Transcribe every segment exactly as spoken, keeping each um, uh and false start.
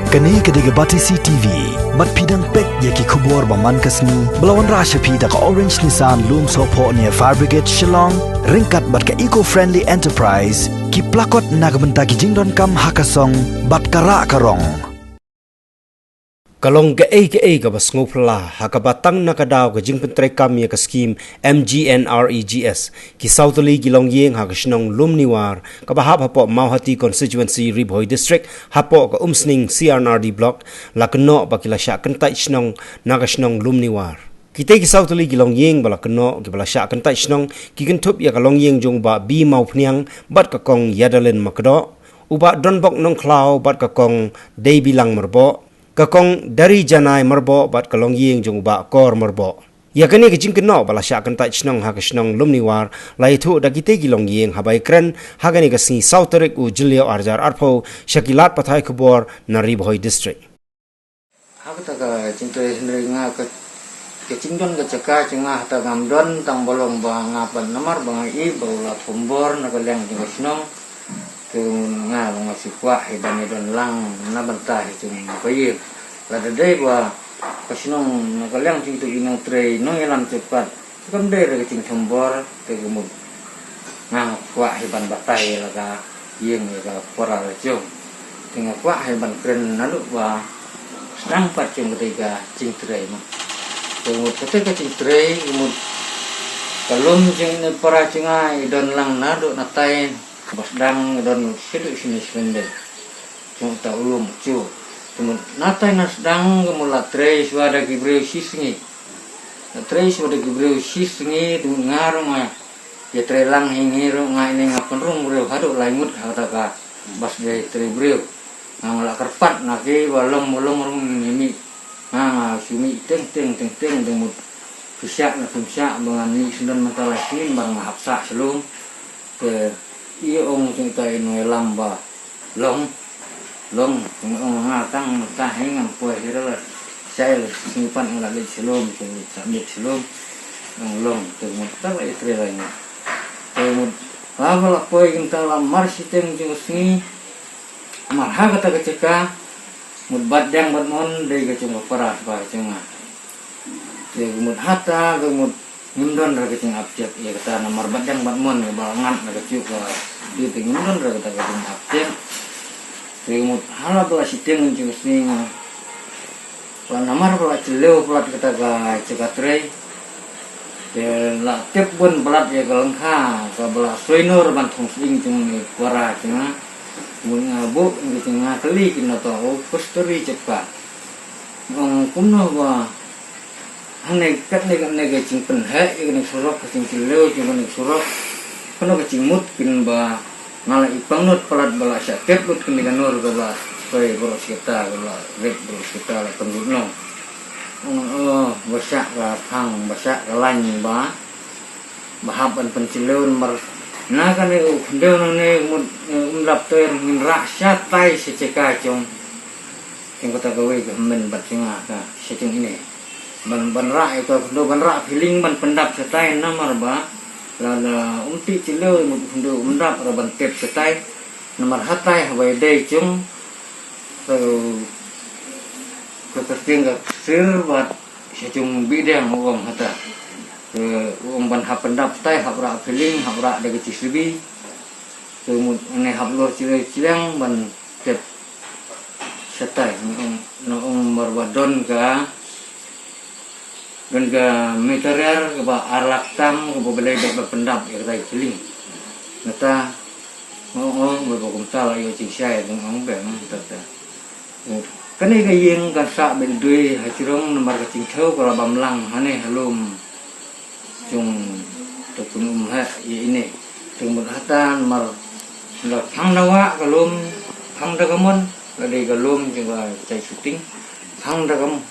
Kane ka dei ka Batesi T V. Bad phi dang peit ïa ki khubor ba man ka sngi ba la wanrah sha phi da ka Orange Nissan Lumsohphoh near Fire Brigade Shillong, ryngkat bad ka Eco Friendly Enterprise, ki plakot na ka bynta ki jingdonkam ha ka song bad ka rah ka rong. Ka long kaei kaei kaba sngewphylla ha kaba tang na ka daw ka jingpyntreikam ïa ka skhim M G N R E G S, ki saw tylli ki longïing ha ka shnong Lumniwar kaba hap hapoh Mawhati Constituency, Ri Bhoi District, hapoh ka Umsning C R and R D Block, la kynnoh ba ki la shah kyntait shnong na ka shnong Lumniwar. Kitei ki saw tylli ki longïing ba la kynnoh kiba la shah kyntait shnong ki kynthup ïa ka longïing jong u Bah B Mawphniang bad ka Kong Ïadalin Makdoh, u Bah Donbok Nongkhlaw bad ka Kong Deibilang Myrboh, ka Kong Dari Janai Myrboh bad ka longïing jong u Bah Kor Myrboh. Ïa kane ka jingkynnoh ba la shah kyntait shnong ha ka shnong Lumniwar la ïathuh da kitei ki longïing haba ïakren ha kane ka sngi saw tarik u Jylliew arhajar arphew sha ki lad pathai khubor na Ri Bhoi District. Ha kata ka jingtrei hynrei nga ka, ka jingdon ka jaka jong nga hata ngam don tang ba long ba nga pat namar ba nga i ba u la thombor na ka liang jong ka shnong. Te nga long nga shu kwah hi ban ïadon lang na bynta hi jong ka ïing. Lada dei ba ka shnong na ka liang jong tu i nongtrei nongïalam jingpyrkhat, te kam dei re ka jingthombor, te ka mut nga kwah hi ban batai ïa la ka ïing ïa ka para la jong. Te nga kwah hi ban kren naduh ba sdang pat jong katei ka jingtrei ma. Te mut katei ka jingtrei mut ka lum jong ine para jong nga i don lang naduh natai ba sdang i don shisha shisha shisha. Jong uta u lum u chu. Te mut natai na sdang ka mut la trei shuwa da ki briew shi sngi. La trei shuwa da ki briew shi sngi te mut nga ruh nga ïa trei lang hi ngi ruh nga ine nga pynrung briew haduh lai ngut ha kata ka bas dei trei briew. Nga nga la kyrpad na ki ba long ba long ruh ngi mih. Nga nga shu mih teng teng teng teng te mut phi shah na phim shah ba ngan mih sendon mynta lai sien ba nga hap sah shalom. Te i ong jong ita i nongïalam ba long long ong nga tang mynta hi ngam poi hi la shai la sngewpan nga la leit shalom te mut sa mih shalom. Ong long te mut ta la i trei lai ngut. Te mut ba ba la poi kynta la mar shiteng jong sngi. Mar ha kata ka jaka mut Batdiang Batmon dei ka jong ka para ba ka jong nga. Te mut hata ka mut ngim don re ka jingap jep ïa kata namar Batdiang Batmon ka ba ngat na ka juk ka. Te ngim don re kata ka jingap jep. Te mut hala ba la shiteng jong sngi nga Ba namar ba la jylliew palat kata ka jaka trei. Te la tip bun palat ïa ka lyngkha kaba la soi nur ban thung sying jong i para jong nga. Bun nga buh ïa ka jong nga kylli ki na to u kusturi jaka. Ong kumno ba hane katne katne ka jingpynheh ïa kane surok ka jingjylliew jong kane surok. Kano ka jingmut kin ba Nga la i pangnud palat ba la shah tep lut kane ka nur kaba la soi baroh shi katta kaba la ret baroh shi katta la pynlut noh. Ong oh ba shah ka thang ba shah ka lain ba ba hap ban pynjylliew namar na kane u khyndew nangne um dap ter ngin rah shatai sha jaka jong. Jong kata kawei ka hynmen bad jong nga ka sha jong ine. Ban ban rah ïa ka khyndew ban rah feeling ban pyndap shatai namar ba la la um tih jylliew mut khyndew um dap ra ban tep shatai. Namar hatai haba ïadei jong ka ka kyrteng ka ksir bad sha jong Bideng u ong hata. Ka u ong ban hap pyndap shatai hap rah feeling hap rah da ka jisribi. Ka mut ane hap lor jylliew jylleng ban tep shatai, nga ong, nga ong mar ba don ka, don ka material kaba ar lak tam kaba balei ba, ba pyndap ïa katai ka feeling. Nangta nga ong, ong ba, ba kumta la ïoh jingshai, nga ong ba, nga ong ta ta. Kane ka ïing kan sah bad dui ha jrong namar ka jingthew ka la bam lang hane ha lum. Jong te pun um ha ïa ine. Te mut hata namar la phang da wah ka lum, phang da ka mon, la dei ka lum jong ka jai shooting. Phang da ka mon.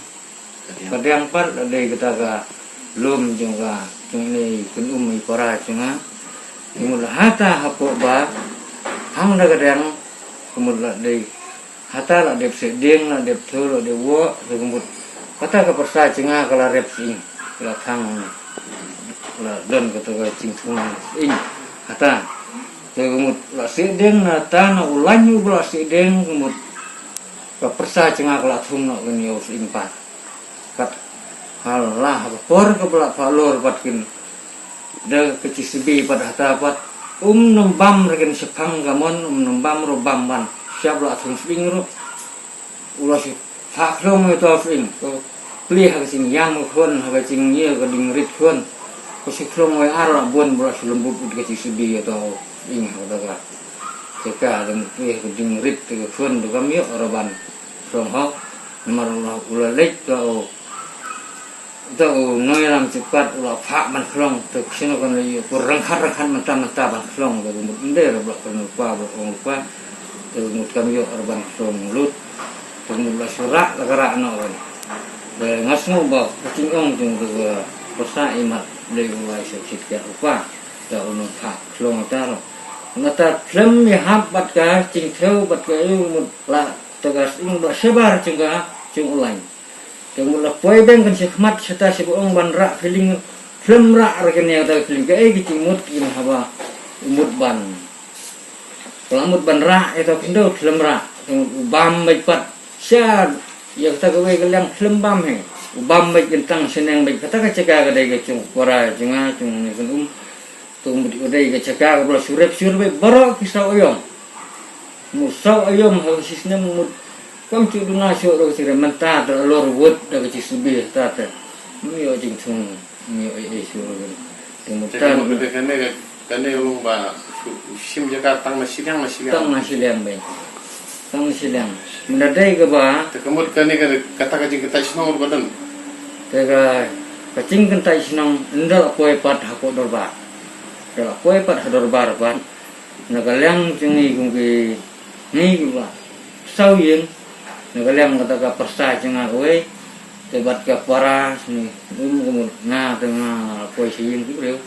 Ka dang pat la dei kata ka lum jong ka jong ine pun um i para jong nga. Te mut hata hapoh ba phang da ka dang te mut la dei Hata la dep seh dieng la dep thur la dep woh te ka mut. Kata ka pyrsa jong nga ka la rep sying. La thang la don kata ka jingthung sying. Hata te ka mut la seh dieng na ta na u lain u ba la seh dieng ka mut. Ka pyrsa jong nga ka la thung noh kin ïa u sying pat. Kat ha la ha ka por kaba la phalor pat kin da ka J C B pat hata pat. Um nang bam re kin shaphang ka mon, um nang bam ruh bam ban. Shap la thung sying ruh. U la shi pha khlong ïa uta u sying. Ka plie ha ka jingïam ka khun, ha ka jingïa ka ding rit khun. Ka shi khlong wei ar la bun ba la shi lembut ut ka J C B ïa uta u sying ha ka daga. Jaka dang plie ha ka ding rit ka khun, da kam ïoh ruh ban khlong ho. Namar u la, u la leit uta u, uta u nongïalam jingpyrkhat u la phah ban khlong, te shisien kan leit ïoh, u ryngkhat ryngkhat mynta mynta ban khlong, te ka mut ym dei ruh ba la kren lypa, ba la ong lypa, te ka mut kam ïoh ruh ban khlong lut, te ka mut la shu rah la ka rah noh kan. Te nga sngew ba ka jingong jong ka pyrsa imat dei u lai sha shit ka lypa, te u nang phah khlong ta ruh. Nangta khlem ïahap bad ka jingthew bad ka ïoh mut la te ka sying ba shabar jong ka jong u lai. Te mut la poi beng kan shi khmat shata shi ba ong ban rah feeling, khlem rah re kan ïa kata feeling, kaei ka jingmut kin haba u mut ban. Ka la mut ban rah ïa kata khyndew khlem rah. Te mut u bam beit pat sha ïa kata kawei ka liang khlem bam hi. U bam beit kan tang shaneng beit, kata ka jaka ka dei ka jong para jong nga jong ne kan um. Te mut u dei ka jaka kaba la shu rep shu rep baroh ki saw aïom. Mut saw aïom ha ka shi snem mut kam shu duna shuh ruh ka shi rep mynta te la lor wut da ka J C B ta te. Ym ïoh jingthung, ym ïoh ei ei shuh ruh. Te mut te ta ka mut mut. Kane ka, kane ka long ba shu shim jaka tang na shiliang na shiliang. Tang na shiliang beit. Tang na shiliang. Mynta dei kaba. Te ka mut kane ka, kata ka jingkyntait shnong ruh ba don. Te ka, ka jingkyntait shnong ynda la poi pat ha court dorbar. Te la poi pat ha dorbar pat. Na ka liang jong ngi kum ki ngi kiba saw ïing. Na ka liang kata ka pyrsa jong nga kawei. Te bad ka para sni um ka mut nga te nga poi sha ïing ki briew.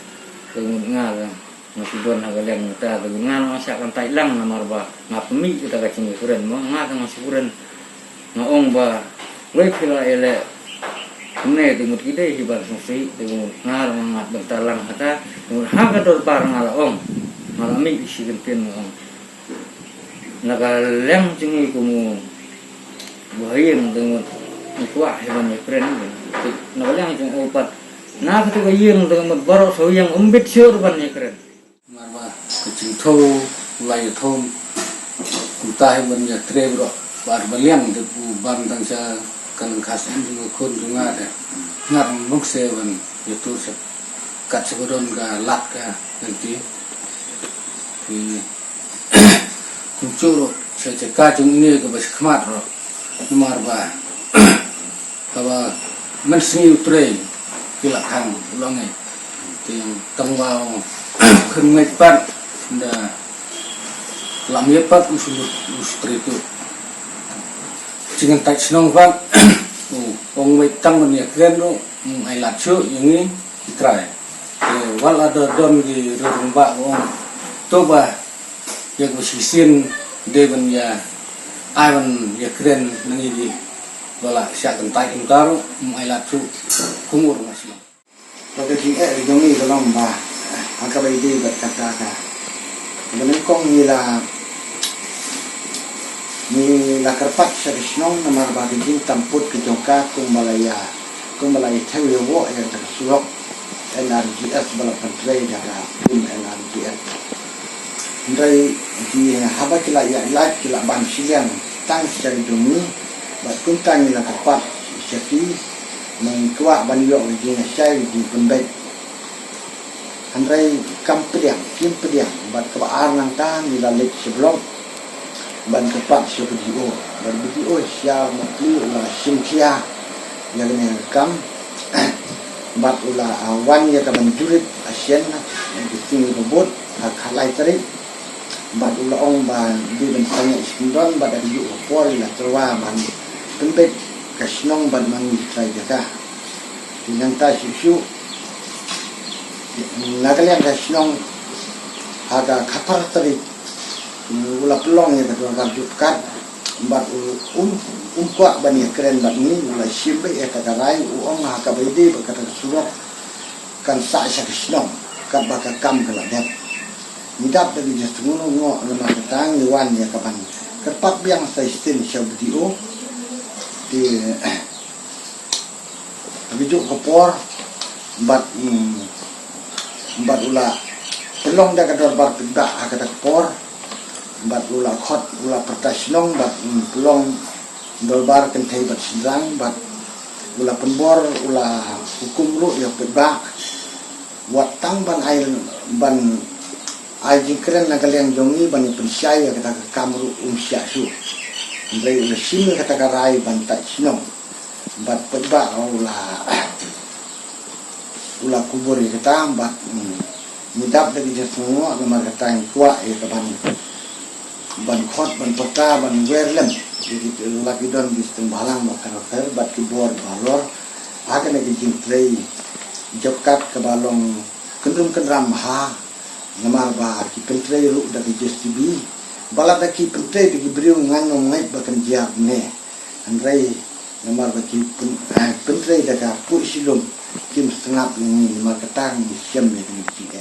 Te mut nga te nga shu don ha ka liang kata te mut nga nga shah kyntait lang namar ba nga pynmih kata ka jingkren mo nga te nga shu kren. Nga ong ba wei phi la ïaleh kumne te mut ki dei hi ban sngewsih te mut nga la ngat bynta lang hata te mut ha ka dorbar nga la ong. Nga la mih shi kyntien nga ong. Na ka liang jong ngi kum u ba ïing te mut ngi kwah hi ban ïakren. Na ka liang jong u pat na katu ka ïing te mut baroh saw ïing um bit shuh ban ïakren. Namar ba ka jingthew u la ïathum. Kumta hi ban ïatrei baroh ba ar ba liang te u bam tang sha ka nang khas en jong ka khun jong nga te. Nga ruh nukse ban ïatur sha kat sha ba don ka lad ka lynti. Phi kumjuh ruh sha jaka jong ine kaba sha khmat ruh. Namar ba Haba mynsngi u trei ki la khang u la ngeit. Te tang ba u khynngeit pat da la mih pat u shu lut u shu trei tu. Jingkyntait shnong pat u ong wei tang ban ïakren ruh ym ai lad shuh ïa ngi ki trai. Te wat la da don ki rangbah u ong to ba ïa ka shisien dei ban ïa ai ban ïakren na ngi dei ba la shah kyntait kumta ruh ym ai lad shuh. Kumno ruh nga sngewthuh. Ba ka jingeh ka jong ngi ka long ba ha kaba ïadei bad kata ka, ba nyngkong ngi la, ngi la kyrpad sha ka shnong namar ba ka jingthamput ka jong ka kumba la ïa, kumba la ïa thew ïa woh ïa ka surok N R G S ba la pyntrei da ka team N R G S. Hynrei ki haba ki la ïaid lait ki la bam shiliang tang sha jong ngi bad kumta ngi la kyrpad sha ki, ngi kwah ban ïoh ka jingshai ka jingpynbeit. Hynrei kam pdiang, kim pdiang bad kaba ar nangta ngi la leit sha block ban kyrpad sha B D O. Bad B D O sha Mawpli u la shim khia ïa kane ka kam. Bad u la, ah, wan ïa ka ban jurip ha sien, ha ki sngi ba bud, ha ka lai tarik. Bad u la ong ba dei ban sangeh shi kyndon bad ha kajuh ka por i la tyrwa ban pynbeit ka shnong bad ma ngi ki trai jaka. Te nangta shuh shuh na ka liang ka shnong ha ka khatphra tarik u la pynlong ïa ka dorbar jubab bad u um, um kwah ban ïakren bad ngi, u la shim beit ïa kata ka rai, u ong ha kaba ïadei bad kata ka surok kan sah sha ka shnong katba ka kam ka la dep. Ngi dap da ka jingsngewnguh namar kata ngi wan ïa ka ban Kyrpad biang sa shisien sha u B D O. Te ha kajuh ka por bad, mm, bad u la pynlong da ka dorbar paidbah ha kata ka por. Bad u la khot, u la pyrta shnong bad, mm, pynlong dorbar kynthei bad shynrang bad u la pynbor, u la hukum ruh ïa u paidbah. Wat tang ban ai, ban ai jingkren na ka liang jong ngi ban ïa pynshai ïa kata ka kam ruh um shah shuh. Hynrei u la shim ïa kata ka rai ban tait shnong. Bad paidbah u la, u la kubur ïa kata bad, mm, ngi dap da ki jingsngewnguh namar kata ngi kwah ïa ka ban, ban khot, ban pyrta, ban wer lem ïa ki, la ki don ki sting bhalang ba kher ba kher bad ki bor ba halor. Ha kane ka jingtrei jop kat kaba long kynrum kynram ha, namar ba ki pyntrei ruh da ki J C B, ba lada ki pyntrei da ki briew ngan ym ngeit ba kan jia ne. Hynrei namar ba ki pyn-, eh, pyntrei da ka puh shilum, kim sngap ïa ngi, namar kata ngi shem ïa kane ka jing.